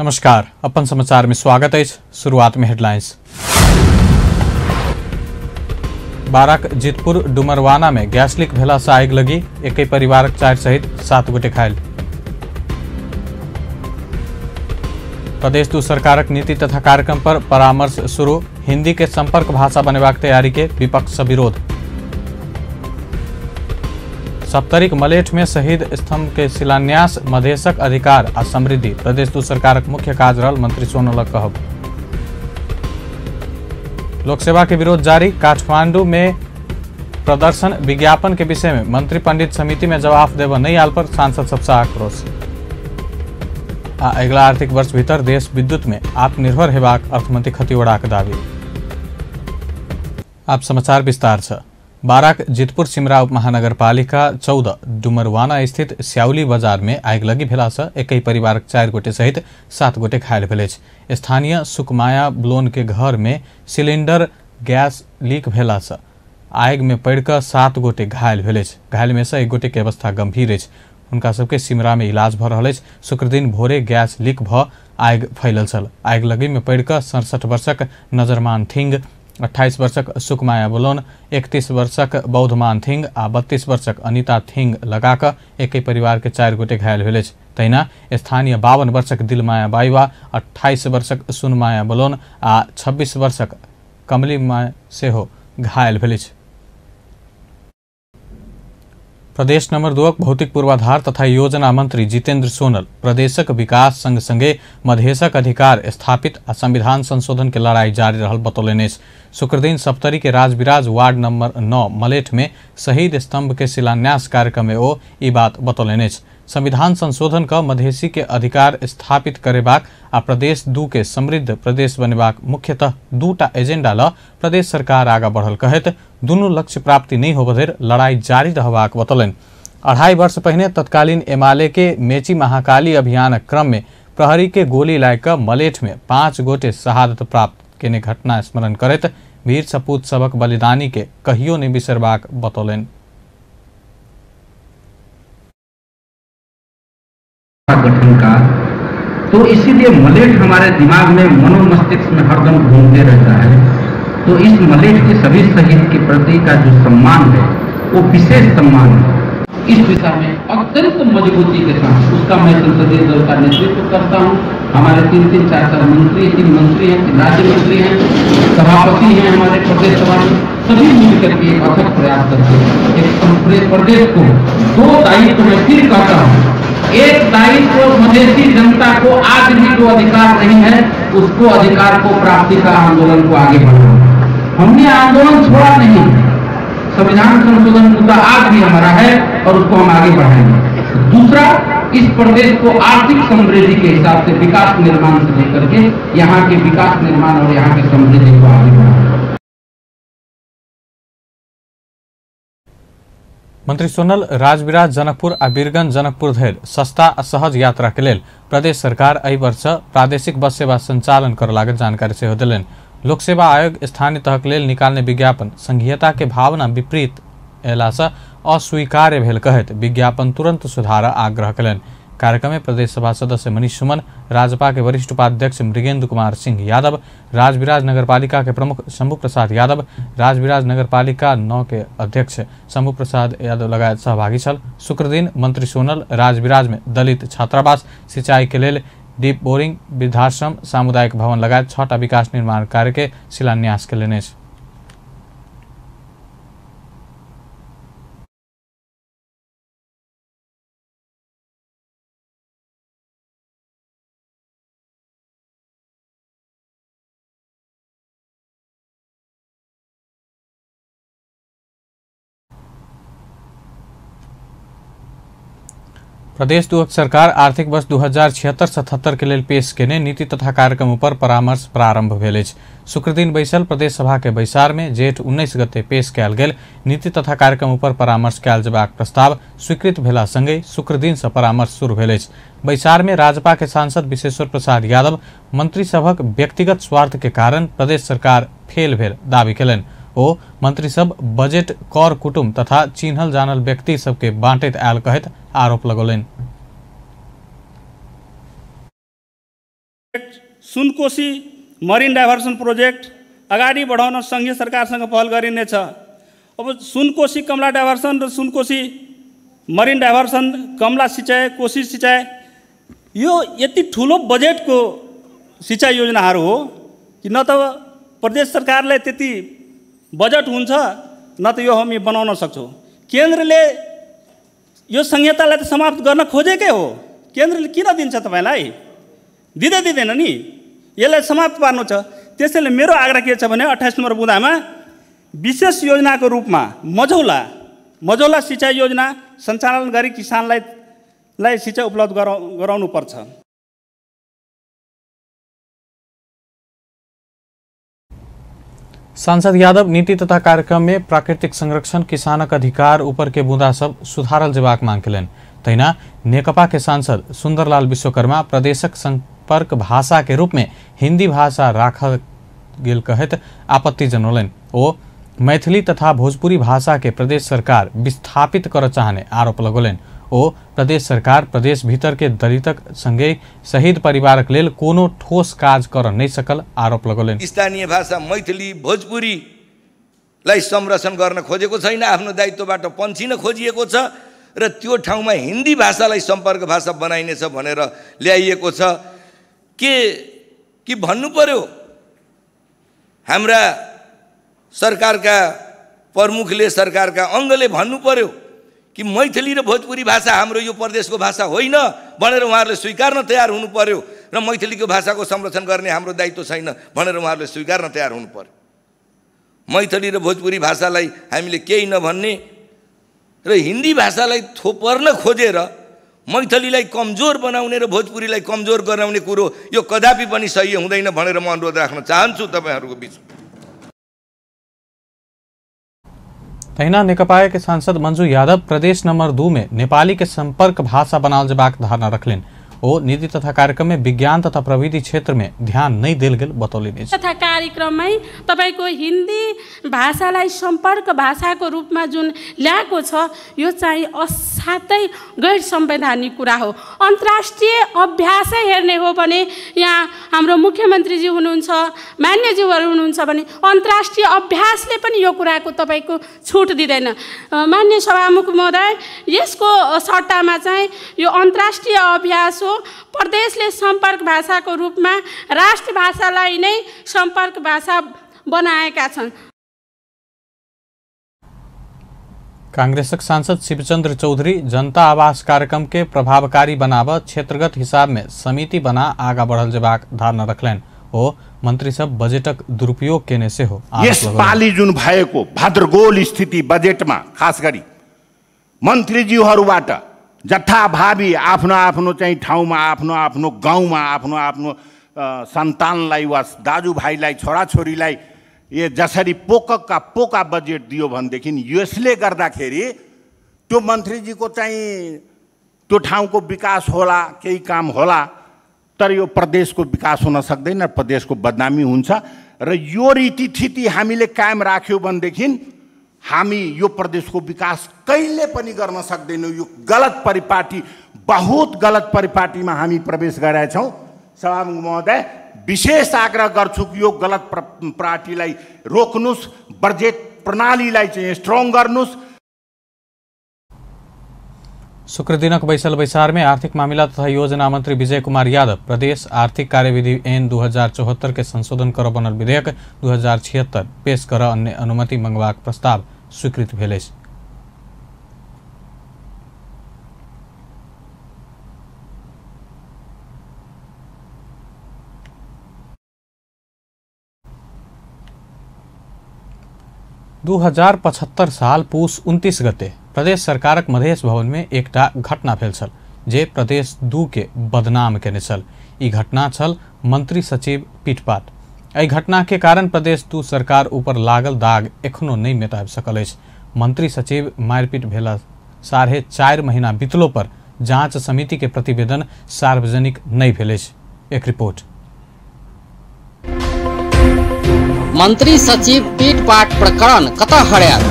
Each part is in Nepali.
नमस्कार, अपन समाचार में स्वागत है। शुरुआत में हेडलाइंस। बाराक जितपुर डुमरवाना में गैस लीक भेला से आग लगी, एक परिवारक 4 सहित 7 गोटे घायल। प्रदेश 2 सरकारक नीति तथा कार्यक्रम पर परामर्श शुरू, हिंदी के संपर्क भाषा बनेबाक तैयारी के विपक्ष विरोध। सप्तरिक मलेठ में शहीद स्तंभ के शिलान्यास, मधेशक अधिकार आ समृद्धि, प्रदेश 2 सरकारक मुख्य कार्यरल मंत्री सोनलक कहब। लोकसेवा के विरोध जारी, काठमांडू में प्रदर्शन, विज्ञापन के विषय में मंत्री पंडित समिति में जवाब देव नहीं आल पर सांसद सबसे आक्रोश। अगला आर्थिक वर्ष भीतर देश विद्युत में आत्मनिर्भर हेबाक अर्थमंत्री खतिवड़ाक दावी। आप समाचार विस्तार से। बाराक जितपुर सिमरा उपमहानगरपालिका 14 डुमरवाना स्थित स्याउली बाजार में आग लगी भेला से एक परिवारक 4 गोटे सहित 7 गोटे घायल भेल। स्थानीय सुकमाया ब्लोन के घर में सिलेंडर गैस लीक भेला से आग में पड़कर 7 गोटे घायल भेल। घायल में से 1 गोटे के अवस्था गंभीर है। उनका सबके सिमरा में इलाज भ रहा है। शुक्र दिन भोरे गैस लीक भ आग फैलल छल। आग लगी में पड़कर 67 वर्षक नजरमान थिंग, 28 वर्षक सुकमाया बोलोन, 31 वर्षक बौद्धमान थिंग आ 32 वर्षक अनिता थिंग लगाकर एक परिवार के 4 गोटे घायल भेल। तहिना स्थानीय 52 वर्षक दिलमाया बाईवा, 28 वर्षक सुनमाया बोलोन आ 26 वर्षक कमली माया सेहो घायल भेल। प्रदेश नंबर 2 भौतिक पूर्वाधार तथा योजना मंत्री जितेंद्र सोनल प्रदेशक विकास संग संगे मधेशक अधिकार स्थापित आ संविधान संशोधन के लड़ाई जारी रहल बतौलनि। शुक्र दिन सप्तरी के राजविराज वार्ड नंबर 9 मलेठ में शहीद स्तंभ के शिलान्यास कार्यक्रम में ओ ई बात बतौलनि। संविधान संशोधन का मधेसी के अधिकार स्थापित करेबाक आ प्रदेश 2 के समृद्ध प्रदेश बनेबाक मुख्यतः 2टा एजेंडा ल प्रदेश सरकार आगा बढ़ल कहत दुनू लक्ष्य प्राप्ति नहीं होबे धरि लड़ाई जारी रहबाक बतौलनि। 2.5 वर्ष पहिने तत्कालीन एमाले के मेची महाकाली अभियान क्रम में प्रहरी के गोली लायक मलेठ में 5 गोटे शहादत प्राप्त केने घटना स्मरण करत वीर सपूत सबक बलिदानी के कहियो नहीं बिसरबाक बतौलनि। गठन का तो इसीलिए मलेठ हमारे दिमाग में मनोमस्तिष्क में हरदम घूमते रहता है। तो इस मलेठ के सभी शहीद के प्रति का जो सम्मान है वो विशेष सम्मान है। इस दिशा में अत्यंत मजबूती के साथ उसका मैं संसदीय दल का नेतृत्व करता हूँ। हमारे 3-3, 4-4 मंत्री, 3 मंत्री हैं, 3 राज्य मंत्री हैं, सभापति हैं हमारे प्रदेश सभा में, सभी मिलकर के एक अथक प्रयास करते हैं। एक प्रदेश को 2 दायित्व में फिर कहता हूँ। एक दायित्व मधेसी जनता को आज भी जो अधिकार नहीं है उसको अधिकार को प्राप्ति का आंदोलन को आगे बढ़ाना। हमने आंदोलन छोड़ा नहीं, संविधान संशोधन मुद्दा आज भी हमारा है और उसको हम आगे बढ़ाएंगे। दूसरा, इस प्रदेश को आर्थिक समृद्धि के हिसाब से विकास निर्माण से लेकर के यहाँ के विकास निर्माण और यहाँ की समृद्धि को आगे बढ़ाएंगे। मंत्री सोनल राजविराज जनकपुर आ बीरगंज जनकपुर धरि सस्ता आ सहज यात्रा के लेल प्रदेश सरकार एहि वर्ष प्रादेशिक बस सेवा संचालन कर लागत जानकारी सेहो देलनि। लोक सेवा आयोग स्थानीय तहक लेल निकालने विज्ञापन संघीयता के भावना विपरीत अयला से अस्वीकार्य भेल कहत विज्ञापन तुरंत सुधार आग्रह कयलनि। कार्यक्रम में प्रदेश सभा सदस्य मनीष सुमन, राजपा के वरिष्ठ उपाध्यक्ष मृगेंद्र कुमार सिंह यादव, राजविराज नगरपालिका के प्रमुख शंभू प्रसाद यादव, राजविराज नगरपालिका 9 के अध्यक्ष शंभू प्रसाद यादव लगायत सहभागी छल। शुक्र दिन मंत्री सोनल राजविराज में दलित छात्रावास, सिंचाई के लेल डीप बोरिंग, वृद्धाश्रम, सामुदायिक भवन लगायत 6टा विकास निर्माण कार्य के शिलान्यास कयलनि। प्रदेश 2 सरकार आर्थिक वर्ष 2076-77 के लेल पेश केने नीति तथा कार्यक्रम पर परामर्श प्रारंभ भेल अछि। शुक्र दिन बैसल प्रदेश सभा के बैसार में जेठ 19 गते पेश कयल गेल नीति तथा कार्यक्रम पर परामर्श कयल जेबाक प्रस्ताव स्वीकृत भेला संगे शुक्र दिन से परामर्श शुरू भेल अछि। बैसार में राजपा के सांसद विशेश्वर प्रसाद यादव मंत्री सभक व्यक्तिगत स्वार्थ के कारण प्रदेश सरकार फेल भेल दावी कयलनि। ओ मंत्री सब बजट कर कुटुम तथा चिन्हल जानल व्यक्ति सबके बांटैत आयल कहैत आरोप लगौलनि। सुनकोशी मरिन डाइभर्सन प्रोजेक्ट अगाडि बढाउन सङ्घीय सरकारसँग पहल गरिनेछ। अब सुनकोशी कमला डाइभर्सन र सुनकोशी मरिन डाइभर्सन, कमला सिँचाइ, कोशी सिँचाइ, यो यति ठुलो बजेटको सिँचाइ योजनाहरू हो कि न त प्रदेश सरकारले त्यति बजेट हुन्छ न त यो हामी बनाउन सक्छौँ। केन्द्रले यो संहितालाई त समाप्त गर्न खोजेकै हो, केन्द्रले किन दिन्छ तपाईँलाई? दिँदैन नि, यसलाई समाप्त पार्नु छ। त्यसैले मेरो आग्रह के छ भने 28 नम्बर बुँदामा विशेष योजनाको रूपमा मझौला सिँचाइ योजना सञ्चालन गरी किसानलाई सिँचाइ उपलब्ध गराउनु पर्छ। सांसद यादव नीति तथा कार्यक्रम में प्राकृतिक संरक्षण, किसानक अधिकार ऊपर के बूंदा सब सुधारल जेबाक मांग केलनि। तहिना नेकपा के सांसद सुंदरलाल विश्वकर्मा प्रदेशक संपर्क भाषा के रूप में हिंदी भाषा राखल गेल कहत आपत्ति जनौलनि। ओ मैथिली तथा भोजपुरी भाषा के प्रदेश सरकार विस्थापित कर चाहने आरोप लगौलनि। ओ प्रदेश सरकार प्रदेश भीतर के दलितक संगे शहीद परिवारक लेल कोनो ठोस काज कर नहीं सकल आरोप लगौलनि। स्थानीय भाषा मैथिली भोजपुरीलाई संरक्षण गर्न खोजेको छैन, आफ्नो दायित्वबाट पन्छिन खोजिएको छ र त्यो ठाउँमा हिन्दी भाषालाई सम्पर्क भाषा बनाइनेछ भनेर ल्याइएको छ। के भन्नु पर्यो? हाम्रा सरकारका प्रमुखले, सरकारका अङ्गले भन्नु पर्यो कि मैथिली र भोजपुरी भाषा हाम्रो यो प्रदेशको भाषा होइन भनेर उहाँहरूले स्वीकार्न तयार हुनु पर्यो र मैथिलीको भाषाको संरक्षण गर्ने हाम्रो दायित्व छैन भनेर उहाँहरूले स्वीकार्न तयार हुनु पर्यो। मैथिली र भोजपुरी भाषालाई हामीले केही नभन्ने र हिन्दी भाषालाई थोपर्न खोजेर मैथिलीलाई कमजोर बनाउने र भोजपुरीलाई कमजोर गराउने कुरो यो कदापि पनि सही हुँदैन भनेर म अनुरोध राख्न चाहन्छु तपाईहरुको बीचमा। तहिना नेकपा के सांसद मंजू यादव प्रदेश नंबर 2 में नेपाली के संपर्क भाषा बनाल जेबाक धारणा रखलिन। ओ नीति तथा कार्यक्रम में विज्ञान तथा प्रविधि क्षेत्र में ध्यान नहीं देल गेल बतौलिन। तथा कार्यक्रम में तपाईको हिंदी भाषालाई संपर्क भाषाको रूपमा जुन ल्याएको छ यो चाहिँ असाध्यै गैर संवैधानिक कुरा हो। अन्तर्राष्ट्रिय अभ्यासै हेर्ने हो भने यहाँ हाम्रो मुख्यमन्त्रीजी हुनुहुन्छ, मान्यज्यूहरू हुनुहुन्छ भने अन्तर्राष्ट्रिय अभ्यासले पनि यो कुराको तपाईको छुट दिदैन। मान्य सभामुख महोदय, यसको सट्टामा चाहिँ यो अन्तर्राष्ट्रिय अभ्यास हो, प्रदेशले संपर्क भाषाको रूपमा राष्ट्र भाषालाई नै संपर्क भाषा बनाएका छन्। कांग्रेसक सांसद शिवचंद्र चौधरी जनता आवास कार्यक्रम के प्रभावकारी बनाव क्षेत्रगत हिसाब में समिति बना आगा बढ़ल जेबाक धारणा रखलनि। ओ मंत्री सब बजेटक दुरुपयोग केने से हो। यस पाली जुन भएको भाद्रगोल स्थिति बजेटमा खास गरी मन्त्रीज्यूहरूबाट जथाभावी आफ्नो आफ्नो चाहिँ ठाउँमा, आफ्नो आफ्नो गाउँमा, आफ्नो आफ्नो सन्तानलाई वा दाजुभाइलाई, छोराछोरीलाई ये जसरी पोका पोका बजेट दियो भनेदेखि यसले गर्दाखेरि त्यो मन्त्रीजीको चाहिँ त्यो ठाउँको विकास होला, केही काम होला, तर यो प्रदेशको विकास हुन सक्दैन, प्रदेशको बदनामी हुन्छ। र यो रीतिथिति हामीले कायम राख्यो भनेदेखि हामी यो प्रदेशको विकास कहिले पनि गर्न सक्दैनौँ। यो गलत परिपाटी, बहुत गलत परिपाटीमा हामी प्रवेश गरेका छौँ। सभामुख महोदय, विशेष आग्रह गर्छु कि यो गलत पार्टीलाई रोक्नुस्, बजेट प्रणालीलाई चाहिँ स्ट्रङ गर्नुस्। शुक्र दिनक बैसल बैसार में आर्थिक मामला तथा योजना मंत्री विजय कुमार यादव प्रदेश आर्थिक कार्यविधि ऐन 2074 के संशोधन कर बनल विधेयक 2076 पेश कर अन्य अनुमति मंगवाक प्रस्ताव स्वीकृत भेल अछि। दू 2075 साल पूस 29 गते प्रदेश सरकारक मधेश भवन में एकटा घटना भेल छल जे प्रदेश 2 के बदनाम केने छल। ई घटना छल मंत्री सचिव पीटपाट। एहि घटना के कारण प्रदेश 2 सरकार ऊपर लागल दाग एखनो नहीं मेटाब सकल अछि। मंत्री सचिव मारपीट भेला 4.5 महीना बीतलो पर जांच समिति के प्रतिवेदन सार्वजनिक नहीं भेल अछि। एक रिपोर्ट। मंत्री सचिव पीटपाट प्रकरण कतऽ हड़ायल?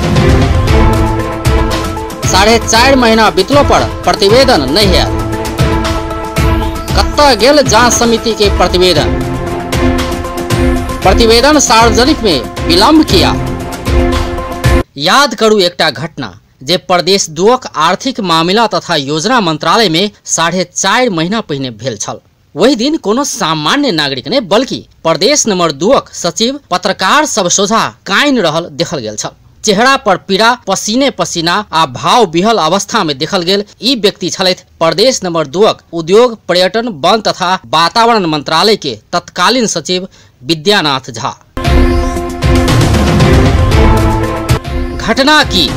4.5 महीना बीतलो पर प्रतिवेदन नहीं है। कतऽ गेल जांच समिति के प्रतिवेदन? प्रतिवेदन सार्वजनिक में विलम्ब किया। याद करू एकटा घटना जे प्रदेश 2क आर्थिक मामिला तथा योजना मंत्रालय में 4.5 महीना पहिने भेल छल। वही दिन कोनो सामान्य नागरिक ने बल्कि प्रदेश नंबर 2क सचिव पत्रकार सब सोझा काइन रहल देखल गेल छल। चेहरा पर पीड़ा, पसीने पसीना आ भाव विहल अवस्था में देखल गेल ई व्यक्ति छलथि प्रदेश नंबर 2क उद्योग, पर्यटन, वन तथा वातावरण मंत्रालय के तत्कालीन सचिव विद्यानाथ झा। घटना की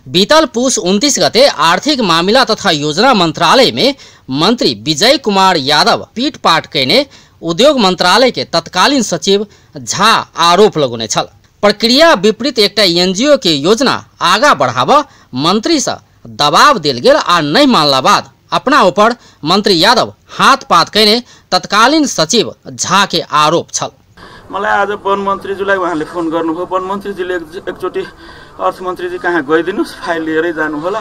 बीतल पुष 29 गते आर्थिक मामिला तथा योजना मंत्रालय में मंत्री विजय कुमार यादव पीटपाट कैने उद्योग मंत्रालय के तत्कालीन सचिव झा आरोप लगौने छल। प्रक्रिया विपरीत एकटा एनजीओ के योजना आगा बढ़ावा मंत्री से दबाव देल गेल आ नहीं मानला बाद अपना ऊपर मंत्री यादव हाथ पात कैने तत्कालीन सचिव झा के आरोप छल। मलाई आज वन मन्त्रीज्यूलाई उहाँले फोन गर्नुभयो। वन मन्त्रीजीले एकचोटि अर्थमन्त्रीजी कहाँ गइदिनुस्, फाइल लिएरै जानु होला,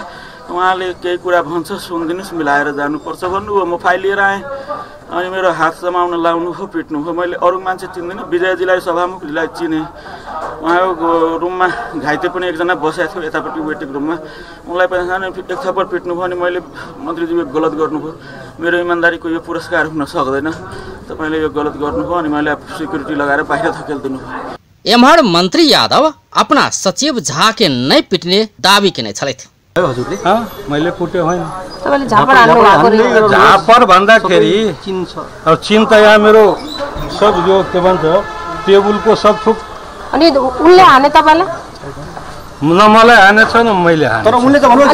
उहाँले केही कुरा भन्छ सुनिदिनुस्, मिलाएर जानुपर्छ भन्नुभयो। म फाइल लिएर आएँ अनि मेरो हात समाउन लाउनुभयो, पिट्नुभयो। मैले अरू मान्छे चिन्दिनँ, विजयजीलाई सभामुखजीलाई चिने। उहाँको रुममा घाइते पनि एकजना बसेको थियो यतापट्टि वेटिङ रुममा, उनलाई पनि एक थप्पड पिट्नुभयो। अनि मैले मन्त्रीजी गलत गर्नुभयो, मेरो इमान्दारीको यो पुरस्कार हुन सक्दैन, तपाईले यो गलत गर्नुभयो। अनि मैले सिक्युरिटी लगाएर बाहिर धकेल्दिनु। एम्हर मंत्री यादव अपना सचिव झा के नहीं पिटने दावी केने छलथि। हजुरले मैले पुट्यो होइन, तपाईले झापर हाल्नु भएको रे। झापर भन्दाखेरि अब चिन त यहाँ मेरो सब यो के भन्छ टेबुलको सब थुक। अनि उनले हाने तपाईलाई? न मलाई हानेछ न मैले हाने। तर उनले त भन्नु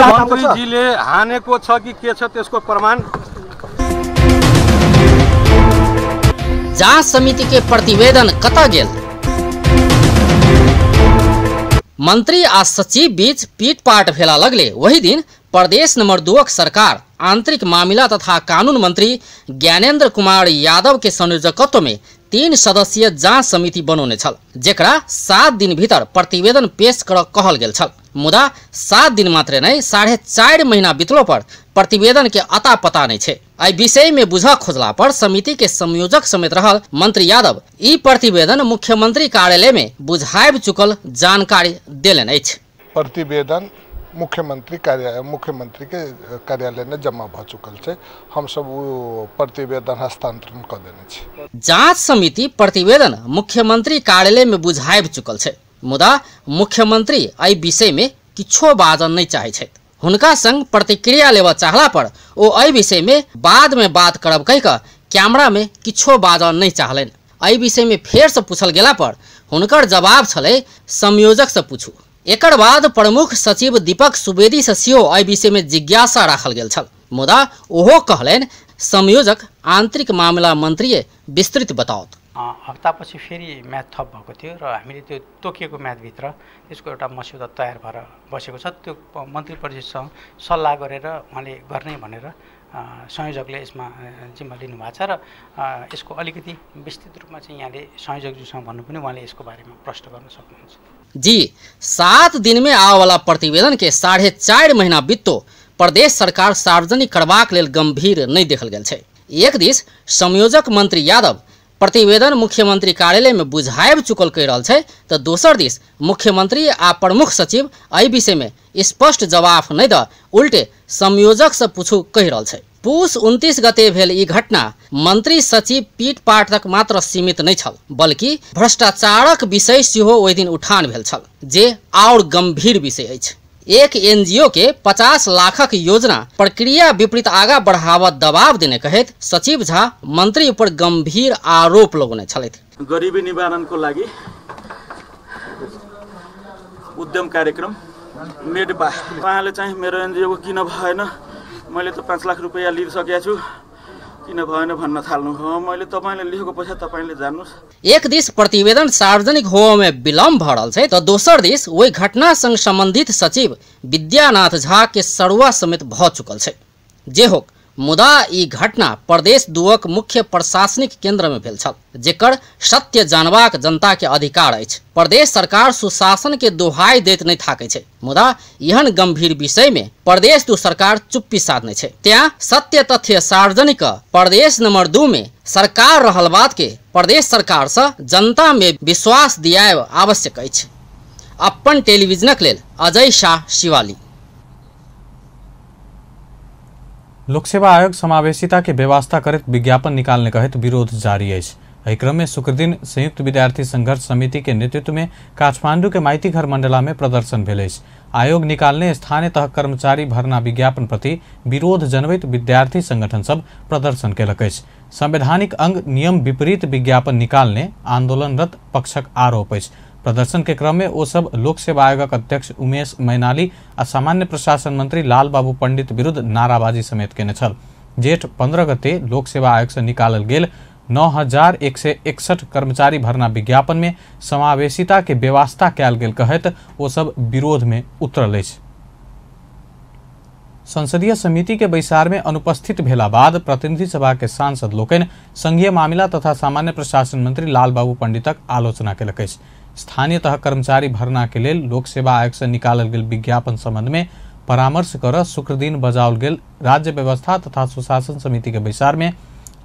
मन्त्रीजीले हानेको छ कि के छ त्यसको प्रमाण। जांच समिति के प्रतिवेदन कता गेल? मंत्री आ सचिव बीच पीटपाट भेला लगले वही दिन प्रदेश नंबर 2क सरकार आंतरिक मामला तथा कानून मंत्री ज्ञानेन्द्र कुमार यादव के संयोजकत्व में 3 सदस्यीय जांच समिति बनौने छल, जेकरा 7 दिन भीतर प्रतिवेदन पेश कर कहल गेल छल। मुदा 7 दिन मात्र नहीं 4.5 महीना बीतलो पर प्रतिवेदन के अता पता नहीं छे। एहि विषय में बुझ खोजला पर समिति के संयोजक समेत रहल मंत्री यादव ई प्रतिवेदन मुख्यमंत्री कार्यालय में बुझाइब चुकल जानकारी देलन अछि। प्रतिवेदन मुख्यमंत्री के कार्यालय में जमा भ चुकल छे, हम सब वो प्रतिवेदन हस्तांतरण कर देने छे। जांच समिति प्रतिवेदन मुख्यमंत्री कार्यालय में बुझाइब चुकल छे, मुदा मुख्यमंत्री एहि विषय में किछो बाजन नहीं चाहे छे। हुनका संग प्रतिक्रिया लेवा चाहला पर ओ एहि विषय में बाद में बात करब कहि क कैमरा में किछो बाजन नहीं चाहलन। एहि विषय में फेर से पूछल गेला पर हुनकर जवाब छले संयोजक से पूछू। एकर बाद प्रमुख सचिव दीपक सुवेदी से सेहो एहि विषय में जिज्ञासा राखल गेल छल, मुदा ओहो कहलन संयोजक आंतरिक मामला मन्त्रीले विस्तृत बताओ। हप्तापछि फेरि म्याद थप भएको थियो र हामीले त्यो तोकिएको म्यादभित्र त्यसको एउटा मस्यौदा तयार भएर बसेको छ। त्यो मन्त्री परिषदसँग सल्लाह गरेर उहाँले गर्ने भनेर संयोजकले यसमा जिम्मा लिनुभएको छ र यसको अलिकति विस्तृत रूपमा चाहिँ यहाँले संयोजकज्यूसँग भन्नु पनि उहाँले यसको बारेमा प्रश्न गर्न सक्नुहुन्छ। जी 7 दिन में आने वाला प्रतिवेदन के 4.5 महीना बीतो प्रदेश सरकार सार्वजनिक करबाक लेल गंभीर नहीं देखल गेल छै। एक दिस संयोजक मंत्री यादव प्रतिवेदन मुख्यमंत्री कार्यालय में बुझाइब चुकल कहि रहल छै तो दोसर दिस मुख्यमंत्री आ प्रमुख सचिव एहि विषय में स्पष्ट जवाब नहीं द उल्टे संयोजक से पूछू कहि रहल छै। पुष 29 गते भेल ई घटना मंत्री सचिव पीटपाट तक मात्र सीमित नहीं छल, बल्कि भ्रष्टाचारक विषय सेहो ओहि दिन उठान भेल छल, जे और गंभीर विषय अछि। एक एनजीओ के 50 लाखक योजना प्रक्रिया विपरीत आगा बढ़ावा दबाव देने कहत सचिव झा मंत्री ऊपर गंभीर आरोप लगौने छलथि। गरीबी निवारणको लागि उद्यम कार्यक्रम मेडपा उहाँले चाहिँ मेरो एनजीओ किन भएन, मैले त 5 लाख रुपैयाँ लिइसकेको छु, किन भएन भन्न थाल्नु हो। मैले तपाईले लेखेको पैसा तपाईले जान्नुस्। एक दिस प्रतिवेदन सार्वजनिक होने में विलम्ब भ रहल छै तो दोसर दिस वही घटना संग संबंधित सचिव विद्यानाथ झा के सरुआ समेत भ चुकल छै। जे हो मुदा ई घटना प्रदेश 2क मुख्य प्रशासनिक केंद्र में भेल छल, जेकर सत्य जानबाक जनता के अधिकार अछि। प्रदेश सरकार सुशासन के दोहाई दैत नहीं थाकै छै, मुदा एहन गंभीर विषय में प्रदेश 2 सरकार चुप्पी साधने छै। त्या सत्य तथ्य सार्वजनिक प्रदेश नंबर 2 में सरकार रहल बात के प्रदेश सरकार से जनता में विश्वास दियाब आवश्यक अछि। अपन टेलीविजनक लेल अजय शाह, शिवाली। लोक सेवा आयोग समावेशिता के व्यवस्था करत विज्ञापन निकालने कहत विरोध जारी है। एहि क्रम में शुक्र दिन संयुक्त विद्यार्थी संघर्ष समिति के नेतृत्व में काठमांडू के माइती घर मंडला में प्रदर्शन भेल। आयोग निकालने स्थानीय तह कर्मचारी भर्ना विज्ञापन प्रति विरोध जनबैत विद्यार्थी संगठन सब प्रदर्शन केलक। संवैधानिक अंग नियम विपरीत विज्ञापन निकालने आंदोलनरत पक्षक आरोप अछि। प्रदर्शन के क्रम में वो सब लोक सेवा आयोगक अध्यक्ष उमेश मैनाली आ सामान्य प्रशासन मंत्री लाल बाबू पंडित विरुद्ध नाराबाजी समेत केने छल। जेठ 15 गते लोक सेवा आयोग से निकालल गेल 9161 कर्मचारी भर्ना विज्ञापन में समावेशिता के व्यवस्था कयल गेल कहत वो सब विरोध में उतरल अछि। संसदीय समिति के बैसार में अनुपस्थित भेला बाद प्रतिनिधि सभा के सांसद लोकनि संघीय मामला तथा सामान्य प्रशासन मंत्री लाल बाबू पंडितक आलोचना केलक अछि। स्थानीय तह कर्मचारी भर्ना के लेल लोक सेवा आयोग से निकालल गेल विज्ञापन संबंध में परामर्श कर शुक्र दिन बजाओल गेल राज्य व्यवस्था तथा सुशासन समिति के बैसार में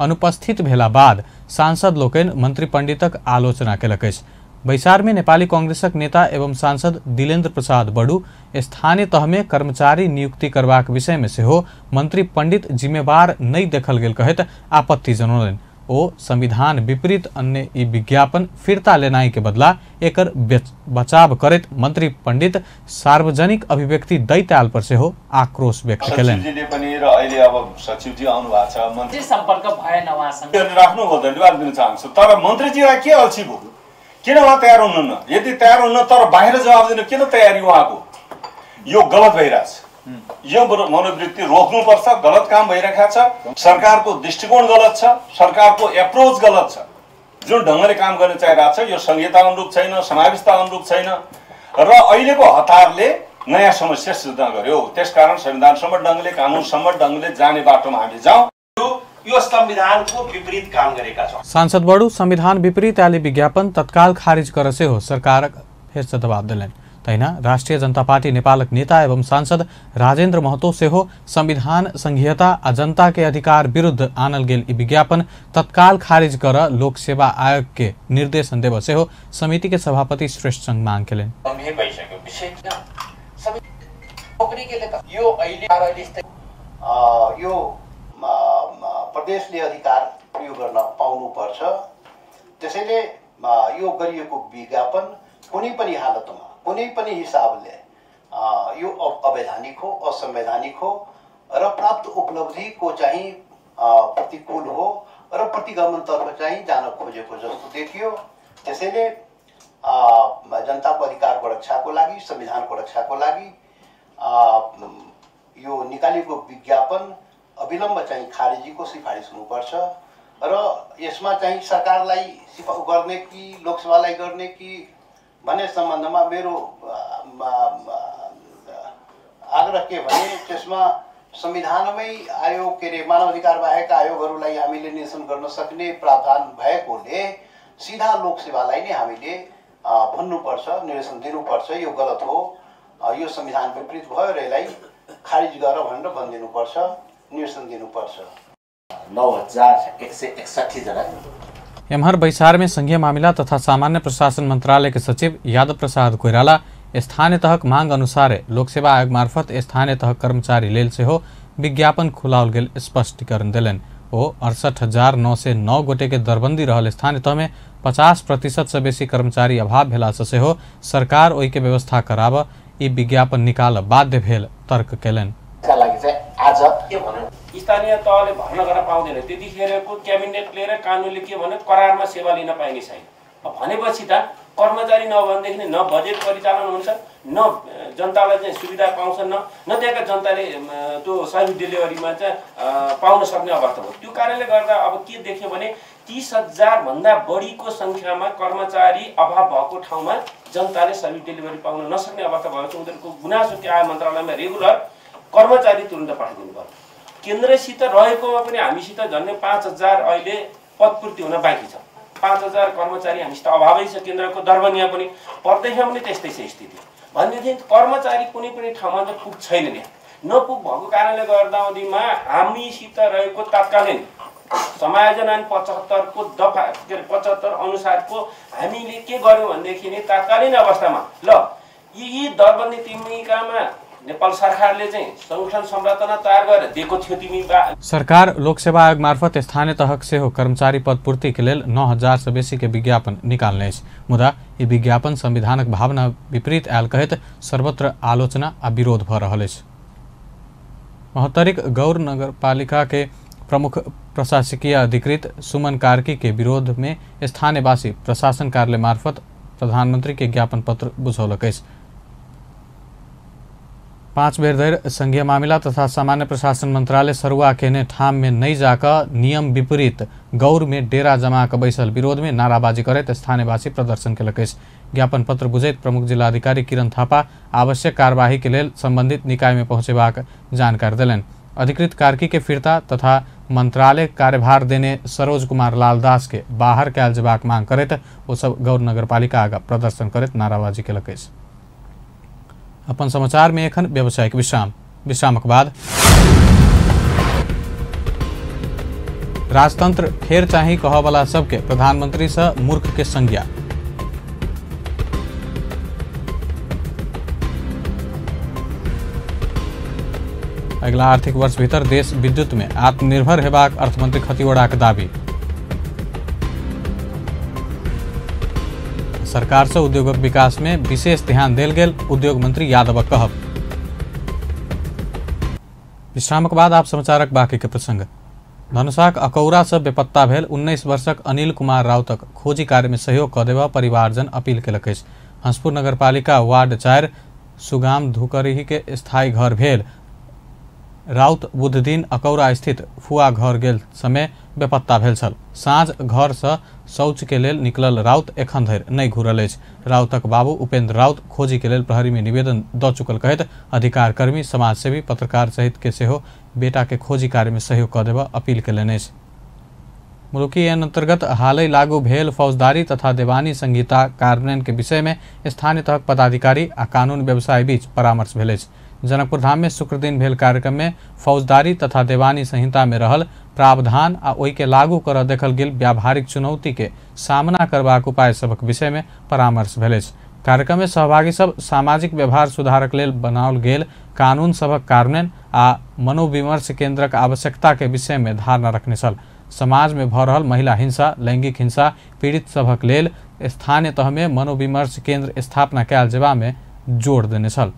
अनुपस्थित भेला बाद सांसद लोकनि मंत्री पंडितक आलोचना केलक अछि। बैसार में नेपाली कांग्रेसक नेता एवं सांसद दिलेन्द्र प्रसाद बड़ू स्थानीय तह में कर्मचारी नियुक्ति करबाक विषय में सेहो मंत्री पंडित जिम्मेवार नहीं देखल गेल कहत आपत्ति जनौलनि। ओ संविधान विपरीत अन्य ई विज्ञापन फिरता लेनाई के बदला एकर बचाव करत मंत्री पंडित सार्वजनिक अभिव्यक्ति दैताल पर से हो आक्रोश व्यक्त केलनि। सचिवजीले पनि र अहिले अब सचिवजी आउनु भएको छ, मन्त्री सम्पर्क भएन उहाँसँग राख्नु हो धन्यवाद दिन चाहन्छु। तर मन्त्रीजीलाई के अल्छी भयो, किन उहाँ तयार हुनुहुन्न? यदि तयार हुन्न तर बाहिर जवाब दिनु किन तयारी उहाँको? यो गलत भइरहेछ। यो मनोवृत्ति रोक्नुपर्छ। गलत काम भइरहेको छ। सरकारको दृष्टिकोण गलत छ, सरकारको एप्रोच गलत छ। जुन ढङ्गले काम गर्न चाहिरहेको छ यो संहिता अनुरूप छैन, समावेशिता अनुरूप छैन र अहिलेको हतारले नयाँ समस्या सिर्जना गर्यो। त्यसकारण संविधान सम्मत ढङ्गले, कानुन सम्मत ढङ्गले जाने बाटोमा हामी जाउँ। यो संविधानको विपरीत काम गरेका छौँ। सांसद बड़ू संविधान विपरीत आले विज्ञापन तत्काल खारिज कर से हो सरकार फिर से दबाव दिलन। तैना राष्ट्रिय जनता पार्टी नेपालक नेता एवं सांसद राजेन्द्र महतो से हो संविधान संघीयता आ जनता के अधिकार विरुद्ध आनल गेल विज्ञापन तत्काल खारिज कर लोक सेवा आयोग के निर्देशन देव से हो समिति के सभापति श्रेष्ठ संघ मांग केलन। प्रदेशले अधिकार प्रयोग गर्न पाउनुपर्छ। त्यसैले यो गरिएको विज्ञापन कुनै पनि हालतमा कुनै पनि हिसाबले यो अवैधानिक हो, असंवैधानिक हो र प्राप्त उपलब्धिको चाहिँ प्रतिकूल हो र प्रतिगमनतर्फ चाहिँ जान खोजेको जस्तो देखियो। त्यसैले जनताको अधिकारको रक्षाको लागि, संविधानको रक्षाको लागि यो निकालेको विज्ञापन अविलम्ब चाहिँ खारेजीको सिफारिस हुनुपर्छ र यसमा चाहिँ सरकारलाई सिफारिस गर्ने कि लोकसभालाई गर्ने कि भन्ने सम्बन्धमा मेरो आग्रह के भने त्यसमा संविधानमै आयोग के रे मानव अधिकार बाहेक आयोगहरूलाई हामीले निरीक्षण गर्न सक्ने प्रावधान भएकोले सीधा लोकसेवालाई नै हामीले भन्नुपर्छ, निर्देशन दिनुपर्छ। यो गलत हो, यो संविधान विपरीत भयो र यसलाई खारिज गर भनेर भनिदिनुपर्छ, निर्देशन दिनुपर्छ। 9161 जना। एम्हर बैसार में संघीय मामला तथा सामान्य प्रशासन मंत्रालय के सचिव यादव प्रसाद कोइराला स्थानीय तहक मांग अनुसार लोक सेवा आयोग मार्फत स्थानीय तह कर्मचारी लेल से हो विज्ञापन खुलाओल गेल स्पष्टीकरण दिलन। ओ 68,909 गोटे के दरबंदी रहल स्थानीय तह में 50% से बेसी कर्मचारी अभाव भेला से हो सरकार ओहि के व्यवस्था कराब ई विज्ञापन निकाल बाध्य भेल तर्क केलन। स्थानीय तहले भर्ना गर्न पाउँदैन, त्यतिखेरको क्याबिनेटले र कानुनले के भन्यो करारमा सेवा लिन पाइने छैन। भनेपछि त कर्मचारी नभनेदेखि न बजेट परिचालन हुन्छ, न जनतालाई चाहिँ सुविधा पाउँछन्, न त्यहाँका जनताले त्यो सर्भिस डेलिभरीमा चाहिँ पाउन सक्ने अवस्था हो। त्यो कारणले गर्दा अब के देख्यो भने 30,000 भन्दा बढीको संख्यामा कर्मचारी अभाव भएको ठाउँमा जनताले सर्भिस डेलिभरी पाउन नसक्ने अवस्था भएको छ। उनीहरूको गुनासो के आयो मन्त्रालयमा रेगुलर कर्मचारी तुरुन्त पठाइदिनु पर्यो। केन्द्रसित रहेकोमा पनि हामीसित झन्डै 5000 अहिले पदपूर्ति हुन बाँकी छ। 5000 कर्मचारी हामीसित अभावै छ। केन्द्रको दरबनिया पनि प्रदेशमा पनि त्यस्तै छ स्थिति। भनेदेखि कर्मचारी कुनै पनि ठाउँमा त पुग छैन नि। नपुग भएको कारणले गर्दामा हामीसित रहेको तत्कालीन समायोजन ऐन 75 को दफा 75 अनुसारको हामीले के गर्यौं भनेदेखि नि तत्कालीन अवस्थामा ल यी दरबन्दी तिमीकामा नेपाल सरकारले चाहिँ संगठन संरचना तयार गरेर दिएको थियो तिमी। सरकार लोकसेवा आयोग मार्फत स्थानीय तहक से हो कर्मचारी पदपूर्ति के लेल 9000 से बेसी के विज्ञापन निकाल्ने अछि। मुदा यी विज्ञापन संविधानक भावना विपरीत आयल कहैत सर्वत्र आलोचना आ विरोध भ रहल अछि। महोत्तरीक गौर नगरपालिका के प्रमुख प्रशासकीय अधिकृत सुमन कार्की के विरोध में स्थानीयवासी प्रशासन कार्यालय मार्फत प्रधानमंत्री के ज्ञापन पत्र बुझौलक अछि। 5 बेर धरि संघीय मामिला तथा सामान्य प्रशासन मंत्रालय सरुआ केने ठाम में नहीं जाकर नियम विपरीत गौर में डेरा जमा कर बैसल विरोध में नाराबाजी करैत स्थानीयवासी प्रदर्शन केलक अछि। ज्ञापन पत्र बुझैत प्रमुख जिलाधिकारी किरण थापा आवश्यक कार्यवाही के लेल संबंधित निकाय में पहुंचेबाक जानकारी देलनि। अधिकृत कार्की के फिरता तथा मंत्रालय कार्यभार देने सरोज कुमार लाल दास के बाहर कयल जेबाक मांग करैत ओ सब गौर नगरपालिका आगा प्रदर्शन करैत नाराबाजी केलक अछि। अपन समाचार में एखन व्यावसायिक विश्रामक बाद राजतंत्र फेर चाही कहवाला सबके प्रधानमंत्री से मूर्ख के संज्ञा। अगला आर्थिक वर्ष भीतर देश विद्युत में आत्मनिर्भर हेबाक अर्थमंत्री खतिवड़ाक दावी। सरकार से उद्योगक विकास में विशेष ध्यान देल गेल उद्योग मंत्री यादवक कहब। विश्रामक बाद आप समाचारक बाकी के प्रसंग। धनुषाक अकौरा से बेपत्ता भेल 19 वर्षक अनिल कुमार राउतक खोजी कार्य में सहयोग क देबा परिवारजन अपील केलक अछि। हंसपुर नगरपालिका वार्ड 4 सुगाम धुकरही के स्थायी घर भेल राउत बुध दिन अकौरा स्थित फुआ घर गेल समय बेपत्ता भेल छल। साँझ घर से शौच के लेल निकलल राउत एखन धरि नहीं घुरल अछि। राउतक बाबू उपेंद्र राउत खोजी के लेल प्रहरी में निवेदन द चुकल कहैत अधिकार कर्मी समाजसेवी पत्रकार सहित के सेहो बेटा के खोजी कार्य में सहयोग क देबा अपील केलनि अछि। मुलुकी ऐन अंतर्गत हालै लागू भेल फौजदारी तथा देवानी संहिता कार्यान्वयन के विषय में स्थानीय तहक पदाधिकारी आ कानून व्यवसायी बीच परामर्श भेल अछि। जनकपुर धाम में शुक्र दिन भेल कार्यक्रम में फौजदारी तथा देवानी संहिता में रहल प्रावधान आ ओहि के लागू कर देखल गेल व्यावहारिक चुनौती के सामना करबाक उपाय सबक विषय में परामर्श भेल अछि। कार्यक्रम में सहभागी सब सामाजिक व्यवहार सुधारक लेल बनाओल गेल कानून सबक कार्यान्वयन आ मनोविमर्श केन्द्रक आवश्यकता के विषय में धारणा रखने छल। समाज में भ रहल महिला हिंसा लैंगिक हिंसा पीड़ित सबक लेल स्थानीय तह में मनोविमर्श केन्द्र स्थापना कयल जेबा में जोर देने छल।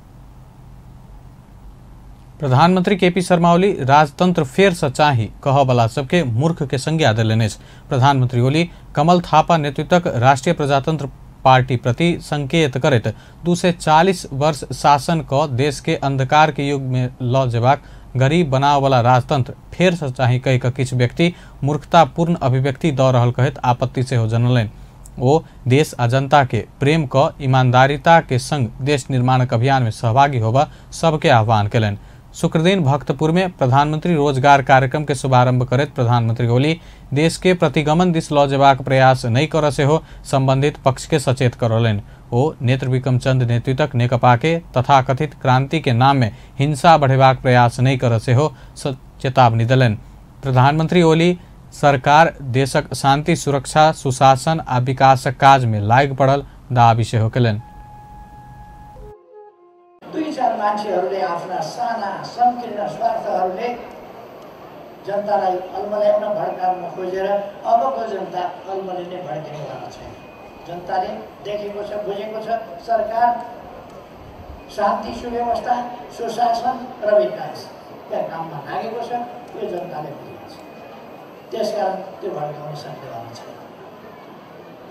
प्रधानमंत्री केपी शर्मा ओली राजतंत्र फेर से चाही कहवाला सबके मूर्ख के संज्ञा देलनि अछि। प्रधानमंत्री ओली कमल थापा नेतृत्वक राष्ट्रीय प्रजातंत्र पार्टी प्रति संकेत करैत 240 वर्ष शासन क देश के अंधकार के युग में ल जेबाक गरीब बनावला राजतंत्र फेर से चाही कहि क किछु व्यक्ति मूर्खतापूर्ण अभिव्यक्ति द रहल कहैत आपत्ति सेहो जनलनि। ओ देश आ जनता के प्रेम क ईमानदारिता के संग देश निर्माणक अभियान में सहभागी होबा सबके आह्वान केलनि। शुक्र दिन भक्तपुर में प्रधानमंत्री रोजगार कार्यक्रम के शुभारंभ करैत प्रधानमंत्री ओली देश के प्रतिगमन दिस ल जेबाक प्रयास नहीं कर से हो संबंधित पक्ष के सचेत करौलनि। ओ नेत्र विक्रम चंद नेतृत्वक नेकपा के तथाकथित क्रांति के नाम में हिंसा बढ़ेबाक प्रयास नहीं कर से हो चेतावनी देलनि। प्रधानमंत्री ओली सरकार देशक शांति सुरक्षा सुशासन आ विकासक काज में लागि पड़ल दावी सेहो केलनि। दुई चार मान्छेहरूले आफ्ना साना संकीर्ण स्वार्थहरूले जनतालाई अल्मल्याउन भड्काउन खोजेर अबको जनता अल्मलिने भड्किनेवाला छैन। जनताले देखेको छ बुझेको छ सरकार शान्ति सुव्यवस्था सुशासन र विकासका काममा लागेको छ। यो जनताले बुझेको छ। त्यसकारण त्यो भड्काउन सक्नेवाला छैन।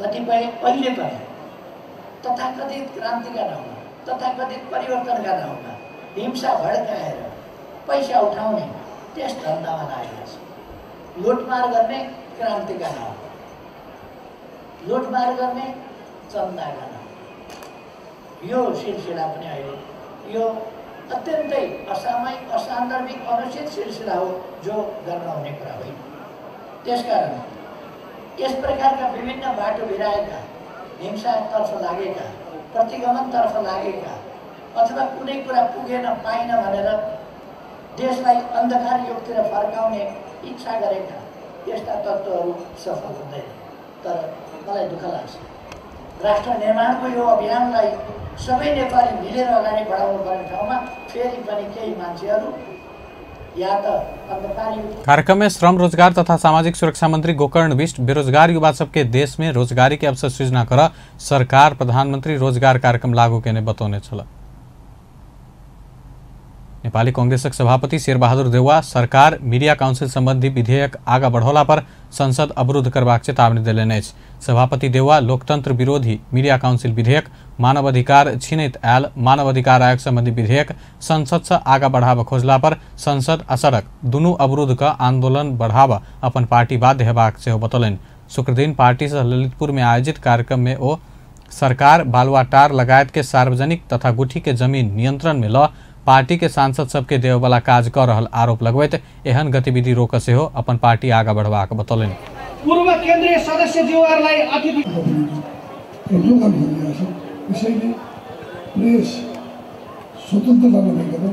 कतिपय अहिले पनि तथाकथित क्रान्तिका नाममा तथाकथित परिवर्तनका नाममा हिंसा भड्काएर पैसा उठाउने त्यस धन्दामा लागेका छन्। लुटमार गर्ने क्रान्तिका नाममा लुटमार गर्ने चन्दाका नाममा यो सिलसिला पनि अहिले यो अत्यन्तै असामयिक असान्दर्भिक अनुचित सिलसिला हो जो गर्न हुने कुरा होइन। त्यसकारण यस प्रकारका विभिन्न बाटो बिराएका, हिंसातर्फ लागेका, प्रतिगमनतर्फ लागेका अथवा कुनै कुरा पुगेन पाइन भनेर देशलाई अन्धकार युगतिर फर्काउने इच्छा गरेका यस्ता तत्त्वहरू सफल हुँदैन। तर मलाई दुःख लाग्छ, राष्ट्र निर्माणको यो अभियानलाई सबै नेपाली मिलेर अगाडि बढाउनु पर्ने ठाउँमा फेरि पनि केही मान्छेहरू या त अन्धकार युग। कार्यक्रम में श्रम रोजगार तथा सामाजिक सुरक्षा मंत्री गोकर्ण बिष्ट बेरोजगार युवा सबके देश में रोजगारी के अवसर सृजना कर सरकार प्रधानमंत्री रोजगार कार्यक्रम लागू करने बतौने छल। नेपाली कांग्रेसक सभापति शेरबहादुर देउवा सरकार मीडिया काउंसिल संबंधी विधेयक आगा बढ़ौला पर संसद अवरुद्ध करबाक चेतावनी देलनि अछि। सभापति देउवा लोकतंत्र विरोधी मीडिया काउंसिल विधेयक, मानवाधिकार छीनैत आयल मानवाधिकार आयोग संबंधी विधेयक संसद से आगा बढ़ाव खोजला पर संसद आ सड़क दुनू अवरुद्ध का आंदोलन बढ़ाव अपन पार्टी बाध्य हेबाक सेहो बतौलनि। शुक्र दिन पार्टी से ललितपुर में आयोजित कार्यक्रम में ओ सरकार बालुआटार लगायत के सार्वजनिक तथा गुठी के जमीन नियंत्रण में ल पार्टी के सांसद सबके देववाला काज कर रहल आरोप लगबैत एहन गतिविधि रोक से हो अपन पार्टी आगा बढ़वाक बतौलनि। पूर्व केन्द्रीय सदस्य जीवहरूलाई अतिथि त्यसैले प्रेस स्वतन्त्रता नभइकन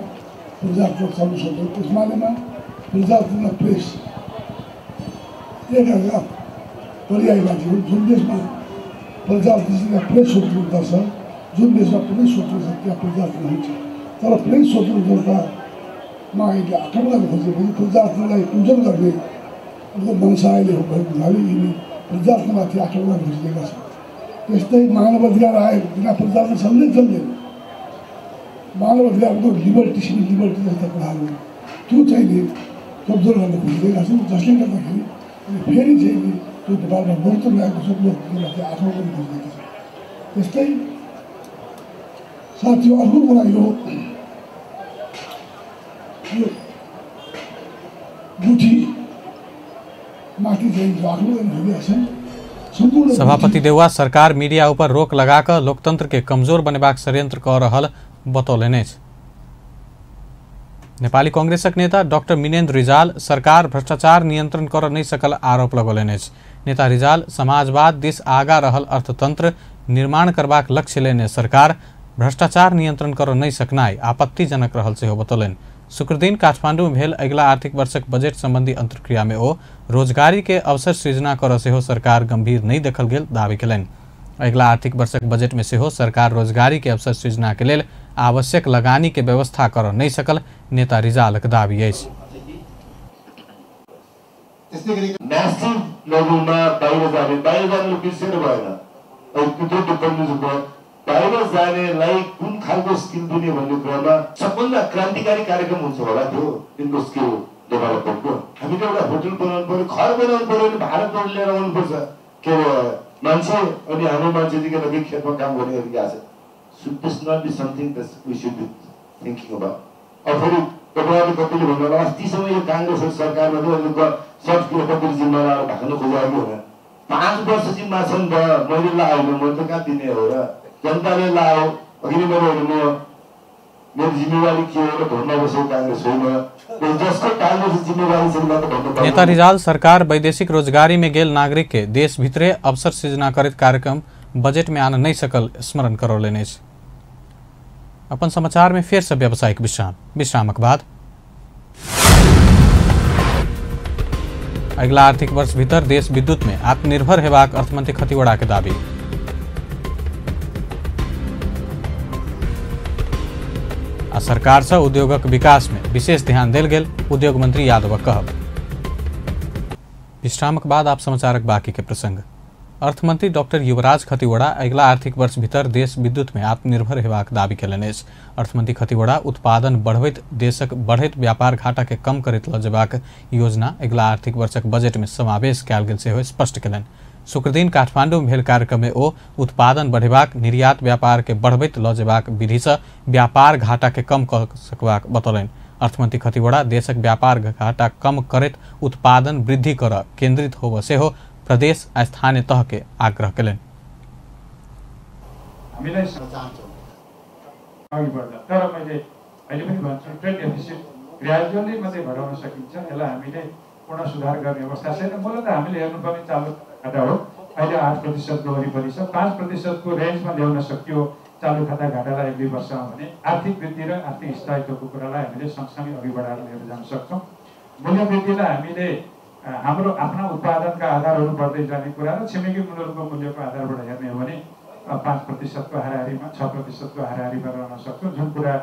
प्रजातन्त्र चल्नु सक्छ। त्यसमालेमा प्रजातन्त्र प्रेस एकअर्का पर्याय मान्छे हो। जुन देशमा प्रजातन्त्र प्रेस स्वतन्त्रता छ, जुन देशमा प्रेस स्वतन्त्रता छ त्यहाँ प्रजातन्त्र हुन्छ। तर प्रेस स्वतन्त्रतामा अहिले आक्रमण खोजेपछि प्रजातन्त्रलाई पूजन गर्ने मनसा अहिले भएको हुनाले यिनी प्रजातन्त्रमाथि आक्रमण खोजिरहेका छन्। त्यस्तै मानवाधिकार आयोग बिना प्रजातन्त्र चल्दैन। मानवाधिकारको लिबर्टी सिभिल लिबर्टी जस्ता कुराहरू त्यो चाहिँ कब्जा गर्न खोजिरहेका छन्, जसले गर्दाखेरि फेरि चाहिँ त्यो नेपालमा लोकतन्त्र ल्याएको छ, लोकतन्त्रमाथि आक्रमण गर्न खोजिरहेका छन्। त्यस्तै साथी अर्को कुरा यो गुठी माथि चाहिँ आक्रमण गरिरहेका छन्। सभापति देउवा सरकार मीडिया ऊपर रोक लगाकर लोकतंत्र के कमजोर बनेबाक षड्यंत्र कर रहल बतौलनि। नेपाली कांग्रेसक नेता डॉक्टर मिनेन्द्र रिजाल सरकार भ्रष्टाचार नियंत्रण कर नहीं सकल आरोप लगौलनि। नेता रिजाल समाजवाद दिस आगा रहल अर्थतंत्र निर्माण करबाक लक्ष्य लेने सरकार भ्रष्टाचार नियंत्रण कर नहीं सकनाई आपत्तिजनक रहल सेहो बतौलनि। शुक्र दिन काठमांडू में भेल अगिला आर्थिक वर्षक बजट संबंधी अंतर्क्रिया में ओ रोजगारी के अवसर सृजना कर सेहो सरकार गंभीर नहीं देखल गेल दावी केलनि। अगिला आर्थिक वर्षक बजट में सेहो सरकार रोजगारी के अवसर सृजना के लेल आवश्यक लगानी के व्यवस्था कर नहीं सकल नेता रिजालक दावी अछि। बाहिर जानेलाई कुन खालको स्किल दिने भन्ने कुरामा सबभन्दा क्रान्तिकारी कार्यक्रम हुन्छ होला त्यो तिनको स्किल डेभलपमेन्टको। हामीले एउटा होटल बनाउनु पर्यो, घर बनाउनु पर्यो भने भारतबाट लिएर आउनुपर्छ के मान्छे अनि हाम्रो मान्छेदेखि नजिक खेतमा काम गर्ने गरिरहेको छ। Should this not be something that we should be thinking about? अब फेरि तपाईँहरूले कतिले भन्नुभयो अस्तिसम्म यो काङ्ग्रेस सरकारमा सब कतिले जिम्मा लाएर ढाक्न खोजेको होइन। 5 वर्ष जिम्मा छ नि त, मैले लाएन म त कहाँ दिने हो र, जनताले लाओ। अघि मेरो जिम्मेवारी के हो र भन्न बसेको कांग्रेस होइन। जसको कांग्रेस जिम्मेवारी छ म त भन्न। नेता रिजाल सरकार वैदेशिक रोजगारी में गेल नागरिक के देश भित्रे अवसर सृजना करित कार्यक्रम बजट में आन नहीं सकल स्मरण करौलनि। अपन समाचार में फेर से व्यावसायिक विश्रामक बाद अगला आर्थिक वर्ष भीतर देश विद्युत में आत्मनिर्भर हेबाक अर्थमंत्री खतिवड़ा के दावी। सरकार से उद्योगक विकास में विशेष ध्यान देल गेल उद्योग मंत्री यादवक कहब। विश्रामक बाद आप समाचारक बाकी के प्रसंग। अर्थमंत्री डॉक्टर युवराज खतिवड़ा अगला आर्थिक वर्ष भीतर देश विद्युत में आत्मनिर्भर हेबाक दावी केलनि। अर्थमंत्री खतिवड़ा उत्पादन बढ़बैत देशक बढ़ैत व्यापार घाटा के कम करैत ल जेबाक योजना अगला आर्थिक वर्षक बजट में समावेश कयल गेल सेहो स्पष्ट केलनि। शुक्र दिन काठमांडू में भेल कार्यक्रम में ओ उत्पादन बढ़ेबाक, निर्यात व्यापार के बढ़बैत ल जेबाक विधि से व्यापार घाटा के कम कर सकबाक बतौलनि। अर्थमंत्री खतिवड़ा देशक व्यापार घाटा कम करैत उत्पादन वृद्धि कर केंद्रित होब सेहो प्रदेश स्थानीय तह के आग्रह केलनि। हामीलाई चाहन्छौँ अघि बढ्दा, तर मैले अहिले पनि भन्छु ट्रेड डेफिसिट ग्रेजुअली मात्रै घटाउन सकिन्छ। यसलाई हामीले पूर्ण सुधार गर्ने अवस्था छैन। मूलतः हामीले हेर्नुपर्ने चालु खाता हो अहिले 8% को वरिपरि छ। 5% को रेन्जमा ल्याउन सकियो चालु खाता घाटालाई 1-2 वर्षमा भने आर्थिक वृद्धि र आर्थिक स्थायित्वको कुरालाई हामीले सँगसँगै अघि बढाएर लिएर जान सक्छौँ। मूल्य वृद्धिलाई हामीले हाम्रो आफ्ना उत्पादनका आधारहरू बढ्दै जाने कुरा र छिमेकी मुलुकको मूल्यको आधारबाट हेर्ने हो भने 5% को हाराहारीमा 6% को हाराहारीमा रहन सक्छौँ, जुन कुरा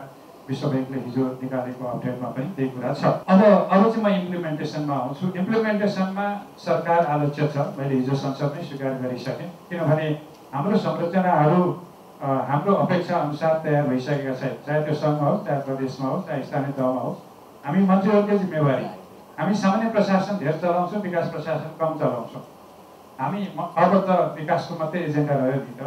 विश्व ब्याङ्कले हिजो निकालेको अपडेटमा पनि त्यही कुरा छ। अब चाहिँ म इम्प्लिमेन्टेसनमा आउँछु। इम्प्लिमेन्टेसनमा सरकार आलोच्य छ, मैले हिजो संसदमै स्वीकार गरिसकेँ, किनभने हाम्रो संरचनाहरू हाम्रो अपेक्षा अनुसार तयार भइसकेका छैन, चाहे त्यो सङ्घमा होस्, चाहे प्रदेशमा होस्, चाहे स्थानीय तहमा होस्। हामी मन्त्रीहरूकै जिम्मेवारी, हामी सामान्य प्रशासन धेर चलाउँछौँ, विकास प्रशासन कम चलाउँछौँ। हामी अब त विकासको मात्रै एजेन्डा रह्यो नि त,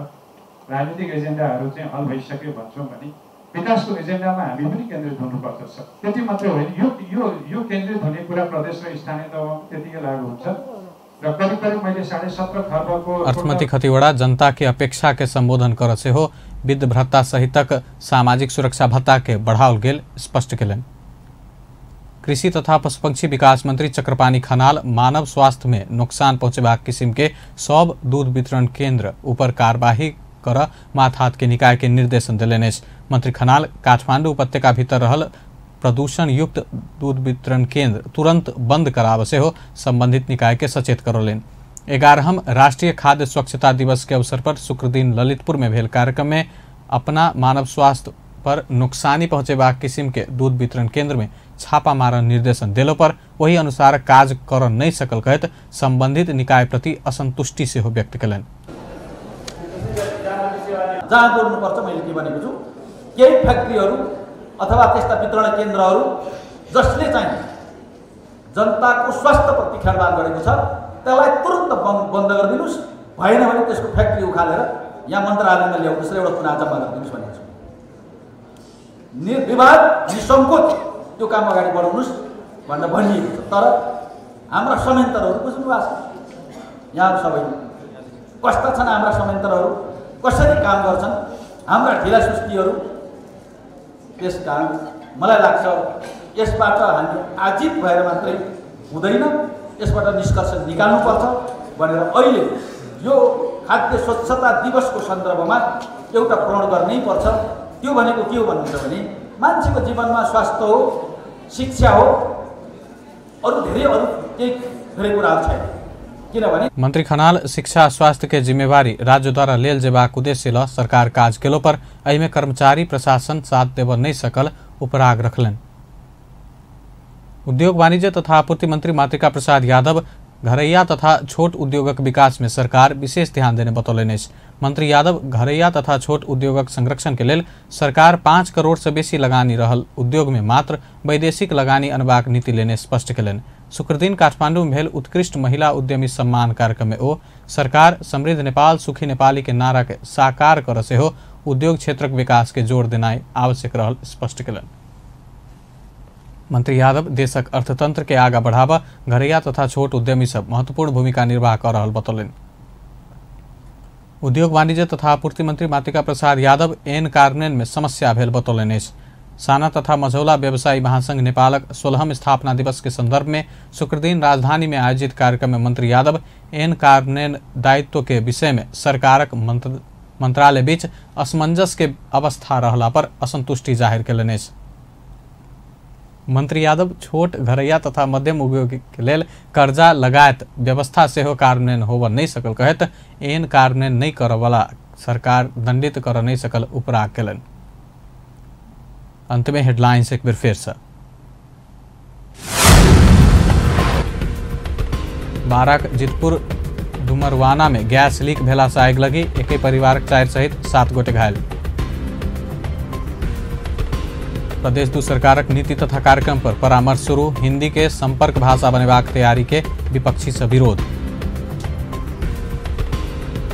राजनीतिक एजेन्डाहरू चाहिँ हल भइसक्यो भन्छौँ भने विकासको एजेन्डामा हामी पनि केन्द्रित हुनुपर्छ। त्यति मात्रै होइन, यो केन्द्रित हुने कुरा प्रदेश र स्थानीय तहमा त्यतिकै लागू हुन्छ। र करिब करिब मैले 17.5 खर्बको अर्थमंत्री खतिवड़ा जनता की अपेक्षा के संबोधन कर से हो वृद्ध भत्ता सहितक सामाजिक सुरक्षा भत्ता के बढ़ाओल गेल स्पष्ट केलन। कृषि तथा पशुपक्षी विकास मंत्री चक्रपाणी खनाल मानव स्वास्थ्य में नुकसान पहुंचेबाक किसिम के सब दूध वितरण केंद्र ऊपर कार्यवाही कर माथहात के निकाय के निर्देशन दिलेन। मंत्री खनाल काठमांडू उपत्यका भीतर रहल प्रदूषण युक्त दूध वितरण केंद्र तुरंत बंद कराव से हो संबंधित निकाय के सचेत करोलेन। 11हम राष्ट्रीय खाद्य स्वच्छता दिवस के अवसर पर शुक्र दिन ललितपुर में भेल कार्यक्रम में अपना मानव स्वास्थ्य पर नुकसानी पहुंचेबाक किसिम के दूध वितरण केंद्र में छापा मारन निर्देशन दिलो पर वही अनुसार काज कर नहीं सकल कहत संबंधित निकाय प्रति असंतुष्टि से हो व्यक्त कलन। जहाँ बोल्नुपर्छ मैले के भनेको छु, केही फ्याक्ट्रीहरू अथवा त्यस्ता वितरण केन्द्रहरू जसले चाहिँ जनताको स्वास्थ्यप्रति खेलवाड गरेको छ त्यसलाई तुरन्त बन्द गरिदिनुस्, भएन भने त्यसको फ्याक्ट्री उखालेर यहाँ मन्त्रालयमा ल्याउनुस् र एउटा पुनः जम्मा गरिदिनुस् भनेको छु। निर्विवाद निसङ्कोच त्यो काम अगाडि बढाउनुस् भनेर भनिएको छ। तर हाम्रा संयन्त्रहरू बुझ्नु भएको छ, यहाँ सबै कस्ता छन् हाम्रा संयन्त्रहरू, कसरी काम गर्छन्, हाम्रा ढिला सुस्तीहरू। त्यस कारण मलाई लाग्छ यसबाट हामी आजित भएर मात्रै हुँदैन, यसबाट निष्कर्ष निकाल्नुपर्छ भनेर अहिले यो खाद्य स्वच्छता दिवसको सन्दर्भमा एउटा प्रण गर्नै पर्छ। त्यो भनेको के हो भन्नुहुन्छ भने मान्छेको जीवनमा स्वास्थ्य हो, शिक्षा हो, अरू केही धेरै कुराहरू छैन। किनभने मंत्री खनाल शिक्षा स्वास्थ्य के जिम्मेवारी राज्य द्वारा लेल जेबाक उद्देश्य ल सरकार काज केलो पर एहिमे कर्मचारी प्रशासन साथ देव नहीं सकल उपराग रखलन। उद्योग वाणिज्य तथा आपूर्ति मंत्री मातृका प्रसाद यादव घरैया तथा छोट उद्योगक विकास में सरकार विशेष ध्यान देने बतौलन। मंत्री यादव घरैया तथा छोट उद्योगक संरक्षण के लेल सरकार 5 करोड़ से बेसी लगानी रहल उद्योग में मात्र वैदेशिक लगानी अनबाक नीति लेने स्पष्ट केलन। शुक्र दिन काठमांडू में भेल उत्कृष्ट महिला उद्यमी सम्मान कार्यक्रम में ओ सरकार समृद्ध नेपाल सुखी नेपाली के नारा के साकार कर से हो उद्योग क्षेत्रक विकास के जोड़ देनाई आवश्यक रहल स्पष्ट केलन। मंत्री यादव देशक अर्थतंत्र के आगा बढ़ावा घरैया तथा छोट उद्यमी सब महत्वपूर्ण भूमिका निर्वाह कर रहल बतौलन। उद्योग वाणिज्य तथा आपूर्ति मंत्री मातृका प्रसाद यादव एन कार्यान्वयन में समस्या भेल बतौलन। साना तथा मझौला व्यवसायी महासंघ नेपालक 16हम स्थापना दिवस के संदर्भ में शुक्र दिन राजधानी में आयोजित कार्यक्रम में मंत्री यादव एन कार्यान्वयन दायित्व के विषय में सरकारक मंत्रालय बीच असमंजस के अवस्था रहला पर असंतुष्टि जाहिर केलन। मंत्री यादव छोट घरैया तथा मध्यम उद्योग के लेल कर्जा लगायत व्यवस्था से हो कार्यान्वयन होवर नहीं सकल कहत एन कार्यान्वयन नहीं कर वाला सरकार दंडित कर नहीं सकल उपराग केलन। अंत में हेडलाइंस एक बार फिर से। बाराक जितपुर डुमरवाना में गैस लीक भेला से आग लगी, एक परिवार 4 सहित 7 गोटे घायल। प्रदेश 2 सरकारक नीति तथा कार्यक्रम पर परामर्श शुरू, हिंदी के संपर्क भाषा बनेबाक तैयारी के विपक्षी से विरोध।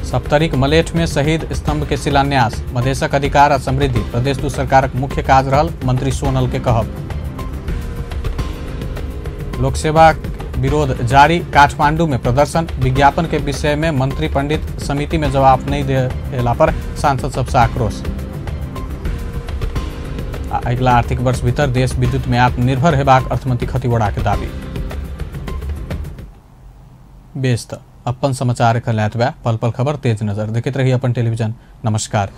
सप्तरिक मलेठ में शहीद स्तंभ के शिलान्यास, मधेशक अधिकार आ समृद्धि प्रदेश 2 सरकारक मुख्य काज रहल, मंत्री सोनल के कहब। लोकसेवा विरोध जारी, काठमांडू में प्रदर्शन, विज्ञापन के विषय में मंत्री पंडित समिति में जवाब नहीं देला पर सांसद सबसे आक्रोश। अगिला आर्थिक वर्ष भीतर देश विद्युत में आत्मनिर्भर हेबाक अर्थमंत्री खतिवड़ा के दावी। व्यस्त अपन समाचार कल्यातव्या पल पल खबर तेज नजर देखते रहिए अपन टेलीविजन। नमस्कार।